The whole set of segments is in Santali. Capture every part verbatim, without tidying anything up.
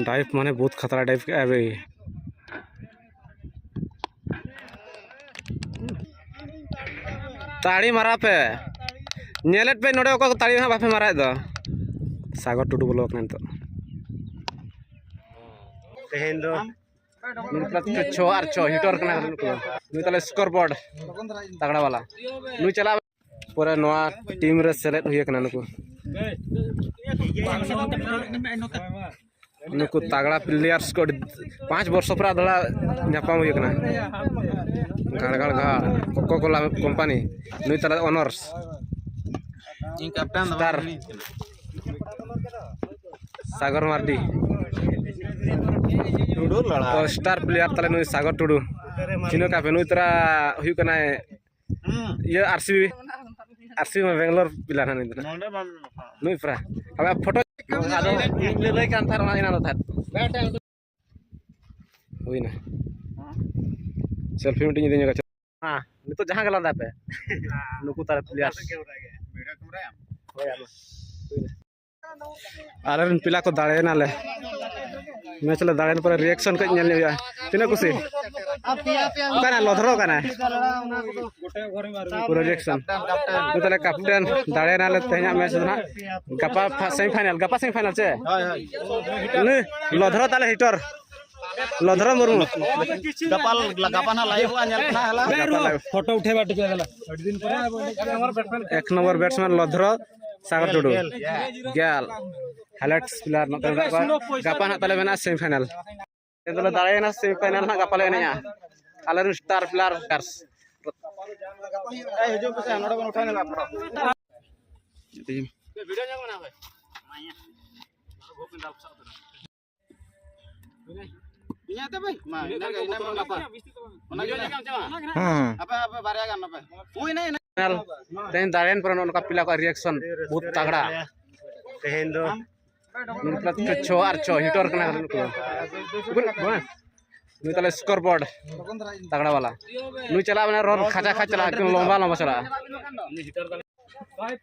ᱰᱟᱭᱤᱵᱷ ᱢᱟᱱᱮ ᱵᱚᱦᱩᱛ ᱠᱷᱟᱛᱨᱟ ᱰᱟᱭᱤᱵᱷ ᱠᱮᱜᱼᱟ ᱵᱷᱟᱹᱭ᱾ ᱛᱟᱲᱤ ᱢᱟᱨᱟ ᱯᱮ, ᱧᱮᱞᱮᱫ ᱯᱮ ᱱᱚᱰᱮ ᱚᱠᱚᱭ ᱠᱚ ᱛᱟᱲᱤ ᱦᱟᱸᱜ ᱵᱟᱯᱮ ᱢᱟᱨᱟᱭᱮᱫ ᱫᱚ᱾ ᱥᱟᱜᱚᱨ ᱴᱩᱰᱩ ᱵᱚᱞᱚ ᱠᱟᱱᱟ ᱱᱤᱛᱚᱜ᱾ ᱛᱮᱦᱮᱧ ᱫᱚ ᱱᱩᱠᱩ ᱪᱷᱚ ᱟᱨ ᱪᱷᱚ ᱦᱤᱴᱚᱨ ᱠᱟᱱᱟ ᱱᱩᱠᱩ᱾ ᱱᱩᱭ ᱛᱟᱞᱮ ᱥᱠᱳᱨ ᱵᱳᱨᱰ ᱛᱟᱜᱲᱟ ᱵᱟᱞᱟ᱾ ᱱᱩᱭ ᱪᱟᱞᱟᱜ ᱯᱚᱨᱮ ᱱᱚᱣᱟ ᱴᱤᱢ ᱨᱮ ᱥᱮᱞᱮᱫ ᱦᱩᱭ ᱟᱠᱟᱱᱟ ᱱᱩᱠᱩ᱾ ᱱᱩᱠᱩ ᱛᱟᱜᱲᱟ ᱯᱞᱮᱭᱟᱨᱥ ᱠᱚ ᱟᱹᱰᱤ, ᱯᱟᱸᱪ ᱵᱚᱨᱥᱚ ᱯᱚᱨᱮ ᱟᱫᱚᱲᱟ ᱧᱟᱯᱟᱢ ᱦᱩᱭ ᱟᱠᱟᱱᱟ᱾ ᱜᱟᱲᱜᱟᱲ ᱜᱷᱟᱲ ᱠᱳᱠᱟ ᱠᱳᱞᱟ ᱠᱳᱢᱯᱟᱱᱤ᱾ ᱱᱩᱭ ᱛᱟᱞᱮ ᱚᱱᱟᱨᱥ᱾ ᱤᱧ ᱠᱮᱯᱴᱮᱱ ᱫᱚ ᱥᱴᱟᱨ᱾ ᱵᱟᱝ ᱠᱟᱹᱱᱟᱹᱧ᱾ ᱥᱟᱜᱚᱨ ᱢᱟᱨᱰᱤ᱾ ᱴᱩᱰᱩ ᱞᱟᱲᱟ᱾ ᱛᱚ, ᱥᱴᱟᱨ ᱯᱞᱮᱭᱟᱨ ᱛᱟᱞᱮ ᱱᱩᱭ ᱥᱟᱜᱚᱨ ᱴᱩᱰᱩ᱾ ᱪᱤᱱᱦᱟᱹ ᱠᱟᱯᱮ ᱱᱩᱭ ᱛᱚᱨᱟ ᱦᱩᱭᱩᱜ ᱠᱟᱱᱟᱭ ᱦᱩᱸ᱾ ᱤᱭᱟᱹ ᱟᱨ ᱥᱤ ᱵᱤ, ᱟᱨ ᱥᱤ ᱵᱤ ᱢᱟ ᱵᱮᱝᱜᱟᱞᱳᱨ ᱯᱞᱮᱭᱟᱨ ᱦᱟᱸᱜ ᱱᱩᱭ ᱫᱚ ᱱᱟᱦᱟᱜ᱾ ᱱᱚᱰᱮ ᱵᱟᱢ ᱧᱟᱢᱟ᱾ ᱱᱩᱭ ᱯᱨᱟ-, ᱟᱵᱮ ᱯᱷᱳᱴᱳ ᱟᱫᱚ ᱞᱟᱹᱭ ᱠᱟᱱ ᱛᱟᱦᱮᱸ ᱚᱱᱟ ᱮᱱᱟ ᱫᱚ ᱛᱟᱦᱮᱸ᱾ ᱦᱩᱭᱱᱟ᱾ ᱥᱮᱞᱯᱷᱤ ᱢᱤᱫᱴᱤᱡ ᱤᱫᱤ ᱧᱚᱜ ᱟᱪᱪᱷᱟ᱾ ᱦᱮᱸ, ᱱᱤᱛᱚᱜ ᱡᱟᱦᱟᱸ ᱜᱮ ᱞᱟᱸᱫᱟ ᱯᱮ᱾ ᱱᱩᱠᱩ ᱛᱟᱞᱮ ᱯᱞᱮᱭᱟᱨ᱾ ᱦᱳᱭ, ᱟᱨ ᱦᱩᱭᱱᱟ᱾ ᱟᱞᱮ ᱨᱮᱱ ᱯᱞᱮᱭᱟᱨ ᱠᱚ ᱫᱟᱲᱮᱭᱮᱱᱟᱞᱮ᱾ ᱢᱮᱪ ᱞᱮ ᱫᱟᱲᱮᱭᱮᱱ ᱯᱚᱨᱮ ᱨᱤᱭᱮᱠᱥᱚᱱ ᱠᱟᱹᱡ ᱧᱮᱞ ᱧᱚᱜ ᱦᱩᱭᱩᱜᱼᱟ᱾ ᱛᱤᱱᱟᱹᱜ ᱠᱩᱥᱤ? ᱚᱠᱟᱱᱟᱭ? ᱞᱚᱫᱷᱨᱚ ᱠᱟᱱᱟᱭ᱾ ᱯᱩᱨᱟᱹ ᱨᱤᱭᱮᱠᱥᱚᱱ᱾ ᱱᱩᱭ ᱛᱟᱞᱮ ᱠᱮᱯᱴᱮᱱ, ᱫᱟᱲᱮᱭᱮᱱᱟᱞᱮ ᱛᱮᱦᱮᱧᱟᱜ ᱢᱮᱪ ᱫᱚ ᱱᱟᱦᱟᱜ᱾ ᱜᱟᱯᱟ ᱯᱷᱟ-, ᱥᱮᱢᱤᱯᱷᱟᱭᱱᱟᱞ, ᱜᱟᱯᱟ ᱥᱮᱢᱤᱯᱷᱟᱭᱱᱟᱞ ᱪᱮ? ᱦᱳᱭ, ᱦᱳᱭ᱾ ᱱᱩᱭ ᱞᱚᱫᱷᱨᱚ ᱛᱟᱞᱮ ᱦᱤᱴᱚᱨ᱾ ᱞᱚᱫᱷᱨᱚ ᱢᱩᱨᱢᱩ᱾ ᱜᱟᱯᱟ, ᱜᱟᱯᱟ ᱱᱟᱦᱟᱜ ᱞᱟᱭᱤᱵᱷᱚᱜᱼᱟ, ᱧᱮᱞ ᱯᱮ ᱱᱟᱦᱟᱜ, ᱦᱮᱞᱟ᱾ ᱜᱟᱯᱟ ᱞᱟᱭᱤᱵᱷ᱾ ᱯᱷᱳᱴᱳ ᱩᱴᱷᱟᱹᱣ ᱵᱟᱭ ᱴᱷᱤᱠᱟᱹ ᱫᱟᱞᱟ᱾ ᱮᱠ ᱱᱚᱢᱵᱚᱨ ᱵᱮᱴᱥᱢᱮᱱ ᱞᱚᱫᱷᱨᱚ ᱥᱟᱜᱚᱨ ᱴᱩᱰᱩ᱾ ᱜᱮᱞ᱾ ᱦᱟᱭᱞᱟᱭᱤᱴᱥ ᱯᱞᱮᱭᱟᱨ ᱱᱚᱛᱮ ᱢᱮᱱᱟᱜ ᱠᱚᱣᱟ᱾ ᱜᱟᱯᱟ ᱱᱟᱦᱟᱜ ᱛᱟᱞᱮ ᱢᱮᱱᱟᱜᱼᱟ ᱥᱮᱢᱤᱯᱷᱟᱭᱱᱟᱞ᱾ ᱛᱮᱦᱮᱧ ᱫᱚᱞᱮ ᱫᱟᱲᱮᱭᱮᱱᱟ ᱥᱮᱢᱤᱯᱷᱟᱭᱱᱟᱞ ᱱᱟᱦᱟᱜ ᱜᱟᱯᱟ ᱞᱮ ᱮᱱᱮᱡᱼᱟ᱾ ᱟᱞᱮ ᱨᱮᱱ ᱥᱴᱟᱨ ᱯᱞᱮᱭᱟᱨ ᱥᱴᱟᱨᱥ᱾ ᱦᱤᱡᱩᱜ ᱯᱮᱥᱮ, ᱱᱚᱰᱮ ᱵᱚᱱ ᱩᱴᱷᱟᱹᱣ ᱧᱚᱜᱟ ᱯᱷᱳᱴᱳ᱾ ᱤᱧᱟᱹᱜ ᱛᱮ ᱵᱷᱟᱹᱭ? ᱢᱟ, ᱤᱱᱟᱹ ᱜᱮ, ᱤᱱᱟᱹ ᱢᱟ ᱜᱟᱯᱟ᱾ ᱚᱱᱟ ᱜᱮ᱾ ᱦᱮᱸ᱾ ᱟᱯᱮ, ᱟᱯᱮ ᱵᱟᱨᱭᱟ ᱜᱟᱱ ᱟᱯᱮ᱾ ᱦᱩᱭ ᱱᱟ, ᱤᱱᱟᱹ᱾ ᱛᱮᱦᱮᱧ ᱫᱟᱲᱮᱭᱮᱱ ᱯᱚᱨᱮ ᱱᱚᱜᱼᱚ ᱱᱚᱝᱠᱟ ᱯᱞᱮᱭᱟᱨ ᱠᱚᱣᱟᱜ ᱨᱤᱭᱮᱠᱥᱚᱱ ᱵᱚᱦᱩᱛ ᱛᱟᱜᱲᱟ᱾ ᱛᱮᱦᱮᱧ ᱫᱚ ᱱᱩᱠᱩ ᱪᱷᱚ ᱟᱨ ᱪᱷᱚ ᱦᱤᱴᱚᱨ ᱠᱟᱱᱟ ᱱᱩᱠᱩ ᱫᱚ᱾ ᱱᱩᱭ ᱛᱟᱞᱮ ᱥᱠᱳᱨ ᱵᱳᱨᱰ ᱛᱟᱜᱲᱟ ᱵᱟᱞᱟ᱾ ᱱᱩᱭ ᱪᱟᱞᱟᱜ ᱢᱟᱱᱮ ᱨᱚᱲ ᱠᱷᱟᱪᱟ ᱠᱷᱟᱪ ᱪᱟᱞᱟᱜᱼᱟ, ᱮᱠᱫᱚᱢ ᱞᱚᱢᱵᱟ ᱞᱚᱢᱵᱟ ᱪᱟᱞᱟᱜᱼᱟ᱾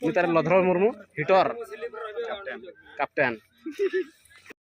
ᱱᱮᱛᱟᱨ ᱞᱚᱫᱷᱨᱚ ᱢᱩᱨᱢᱩ ᱦᱤᱴᱚᱨ ᱠᱮᱯᱴᱮᱱ᱾